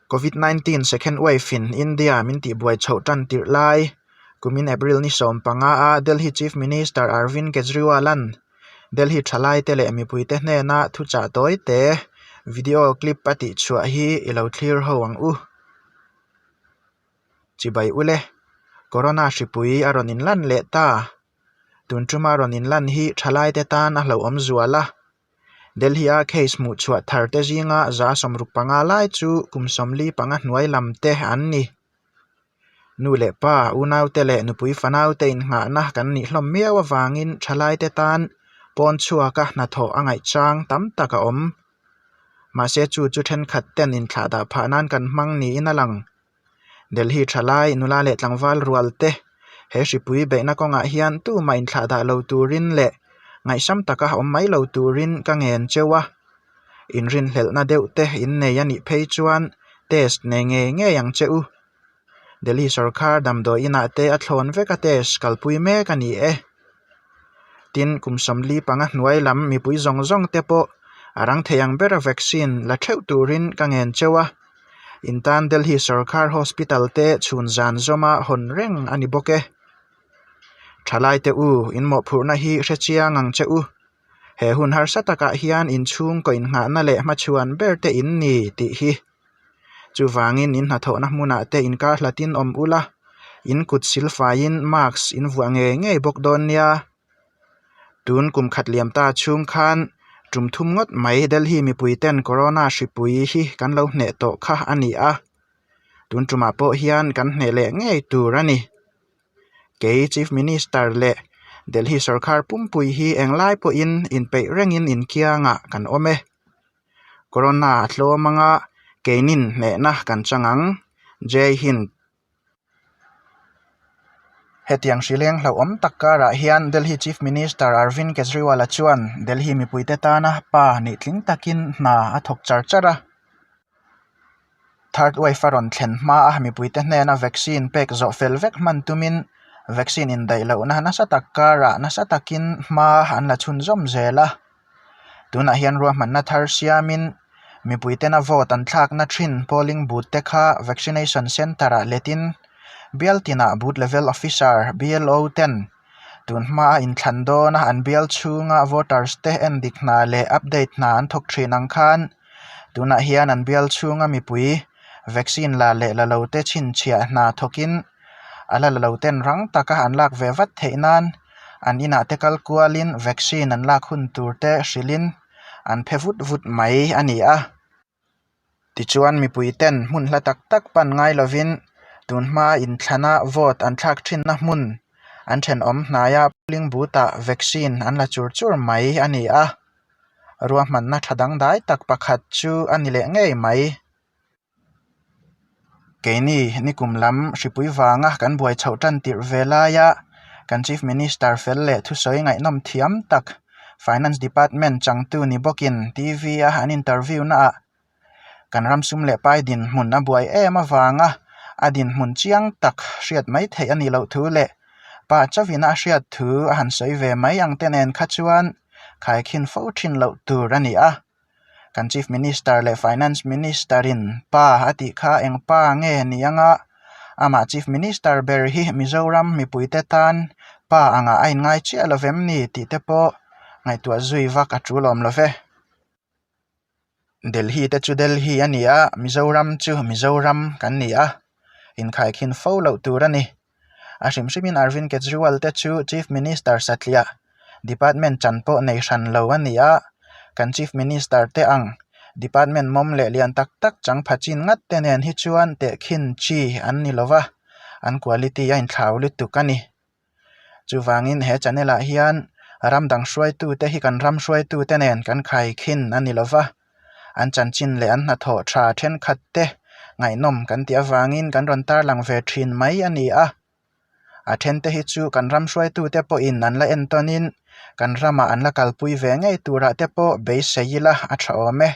Covid 19 second wave in India min tihbuai chhoh tan tirh lai kumin April ni 15 a Delhi Chief Minister Arvind Kejriwal-a'n Delhi thalaite leh mipuite hnena thuchah tawi te video clip a tihchhuah hi i lo thlir ho ang u. Chibai ule, Corona hripui a rawn inlan leh ta. Tun tuma rawn inlan hi thalaite tan a hlauhawm zual a. Delhi-a case hmuh chhuah thar te zinga 65 lai chu kum 45 hnuai lam te an ni. Nu leh pa, unaute leh nupui fanaute innghahna kan nih hlawm miau avangin thalaite tan pawn chhuaka hnathawh a ngaihchang tam tak a awm. Mahse chu chu thenkhat ten inthlahdah phah nan kan hmang niin a lang. Delhi thalai nula leh tlangval rual te he hripui beihna kawngah hian tumah inthlahdah lo turin leh ngaihsam taka awm mai lo turin ka ngen cheu a. Inrinhlelhna deuh te innei a nih phei chuan test nei ngei ngei ang che u. Delhi sorkar damdawi inah te a thlawn vek a test kalpui mek a ni e. Tin, kum 45 hnuai lam mipui zawng zawng te pawh a rang thei ang bera vaccine la theuh turin ka ngen cheu a. In tan Delhi sorkar hospital te chhun zan zawma hawn reng a ni bawk e. Thalai te u, in mawhphurhna hi hre chiang ang che u. He hun harsa takah hian inchhungkaw innghahna leh hmachhuan ber te in ni tih hi. Chuvangin in hnathawhna hmunah te inkar hlatin awm ula, in kut silfaiin mask in vuah ngei ngei bawk dawn nia. Tun kum khat liam ta chhung khan tum thum ngawt mai Delhi mipui ten corona hripui hi kan lo hneh tawh kha a ni a. Tun tumah pawh hian kan hneh leh ngei tur a ni. Kei Chief Minister leh Delhi sorkar pumpui hi englai pawhin inpeih rengin inkiangah kan awm e. Corona a tlawm anga keinin hnehna kan chang ang. Jai Hind. Hetiang hrileng hlauhawm tak karah hian Delhi Chief Minister Arvind Kejriwal-a chuan Delhi mipuite tana pa nih tling takin hna a thawk char char a. Third wave a rawn thlen hma a mipuite hnena vaccine pek zawh fel vek hman tumin vaccine indaih lohna nasa tak karah nasa takin hma an la chhunzawm zel a. Tunah hian ruahmanna thar siamin mipui tena vote an thlakna thin polling booth te kha vaccination centre ah letin bial tinah booth level officer BLO ten tun hmaa inthlan dawna an bial chhunga voters te endik hna leh update hna an thawk thin ang khan tunah hian an bial chhunga mipui vaccine la leh la lo te chhinchhiah hna thawkin a la la lo ten rang taka an lak ve vat theih nan an inah te kal kualin vaccine an lak hun tur te hrilhin an phe vut vut mai a ni a. Tichuan mipui ten hmun hla tak tak pan ngai lovin tun hma inthlana vote an thlak thinna hmun an thenawm hnaia polling booth ah vaccine an la chur chur mai a ni a. Ruahmanna tha dangdai tak pakhat chu a ni leh ngei mai. Keini nikum lam hripui vanga kan buai chhoh tan tirh ve laia kan Chief Minister fel leh thusawi ngaihnawm thiam tak Finance Department changtu ni bawkin TV a an interview naah kan ram sum leh pai dinhmun a buai em avanga a dinhmun chiang tak hriat mai theih a nih loh thu leh pa chauhin a hriat thu a han sawi ve mai ang te nen kha chuan khaikhin fo thin loh tur a ni a. Kan Chief Minister leh Finance Minister in pa a tih kha eng pa nge ni anga amah Chief Minister ber hi Mizoram mipuite tan pa angah a inngai chiah lo vem ni tih te pawh ngaihtuah zui vak a tul awm lo ve. Delhi te chu Delhi a ni a, Mizoram chu Mizoram kan ni a, inkhaikhin fo loh tur a ni. A hrim hrimin Arvind Kejriwal te chu Chief Minister satliah Department chan pawh nei hran lo a ni a, kan Chief Minister te ang Department mawm leh lian tak tak chang pha chin ngat te nen hi chuan tehkhin chi an ni lova, an quality a inthlau lutuk a ni. Chuvangin he channel ah hian ram dang hruaitute hi kan ram hruaitute nen kan khaikhin a ni lova. An chanchin leh an hnathawh tha thenkhat te ngaihnawm kan tih avangin kan rawn tarlang ve thin mai a ni a. A then te hi chu kan ram hruaitute pawhin an la entawnin kan ramah an la kalpui ve ngei turah te pawh beisei ila a tha awm e.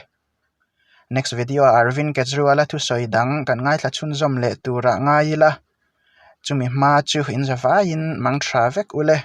Next video ah Arvind Kejriwal-a thusawi dang kan ngaithla chhunzawm leh turah ngai ila chumi hma chu inzavaiin mang tha vek ule.